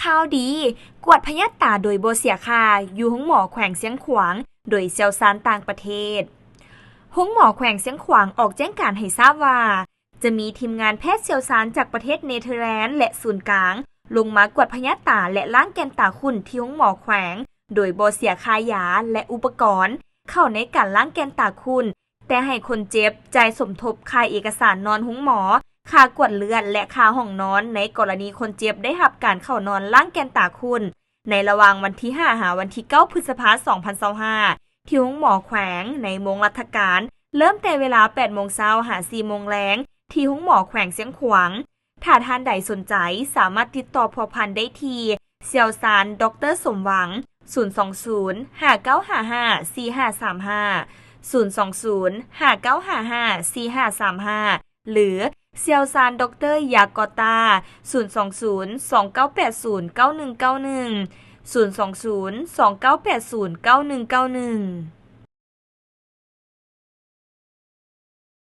ຂ່າວດີ, ກວດພະຍາດຕາໂດຍບໍ່ເສຍຄ່າ ຢູ່ໂຮງໝໍແຂວງຊຽງຂວາງ ໂດຍຊ່ຽວຊານຕ່າງປະເທດ. ໂຮງໝໍແຂວງຊຽງຂວາງອອກແຈ້ງການໃຫ້ຊາບວ່າ ຈະມີທີມງານແພດຊ່ຽວຊານຈາກປະເທດເນເທີແລນ ແລະ ສູນກາງ ລົງມາກວດພະຍາດຕາ ແລະ ລ້າງແກ່ນຕາຂຸ້ນທີ່ໂຮງໝໍແຂວງ ໂດຍບໍ່ເສຍຄ່າຢາ ແລະ ອຸປະກອນ ເຂົ້າໃນການລ້າງແກ່ນຕາຂຸ້ນ, ແຕ່ໃຫ້ຄົນເຈັບຈ່າຍສົມທົບຄ່າເອກະສານນອນໂຮງໝໍ, ຄ່າກວດເລືອດ ແລະ ຄ່າຫ້ອງນອນ ໃນກໍລະນີຄົນເຈັບໄດ້ຮັບການເຂົ້ານອນລ້າງແກ່ນຕາຂຸ້ນ ໃນລະຫວ່າງວັນທີຫ້າ ຫາວັນທີເກົ້າ ພຶດສະພາ ສອງພັນຊາວຫ້າ ທີ່ໂຮງໝໍແຂວງ ໃນໂມງລັດຖະການ ເລີ່ມແຕ່ເວລາ ແປດໂມງເຊົ້າ ຫາ ສີ່ໂມງແລງ ທີ່ໂຮງໝໍແຂວງຊຽງຂວາງ. ຖ້າທ່ານໃດສົນໃຈ ສາມາດຕິດຕໍ່ພົວພັນໄດ້ທີ່ ຊ່ຽວຊານ ດອກເຕີ ສົມຫວັງ ສູນສອງສູນ ຫ້າເກົ້າຫ້າຫ້າ ສີ່ຫ້າສາມຫ້າ, ສູນສອງສູນ ຫ້າເກົ້າຫ້າຫ້າ ສີ່ຫ້າສາມຫ້າ ຫຼື ຊ່ຽວຊານ ດອກເຕີ ຢາກອດຕາ ສູນສອງສູນ ສອງເກົ້າແປດສູນ ເກົ້າໜຶ່ງເກົ້າໜຶ່ງ, ສູນສອງສູນ ສອງເກົ້າແປດສູນ ເກົ້າໜຶ່ງເກົ້າໜຶ່ງ.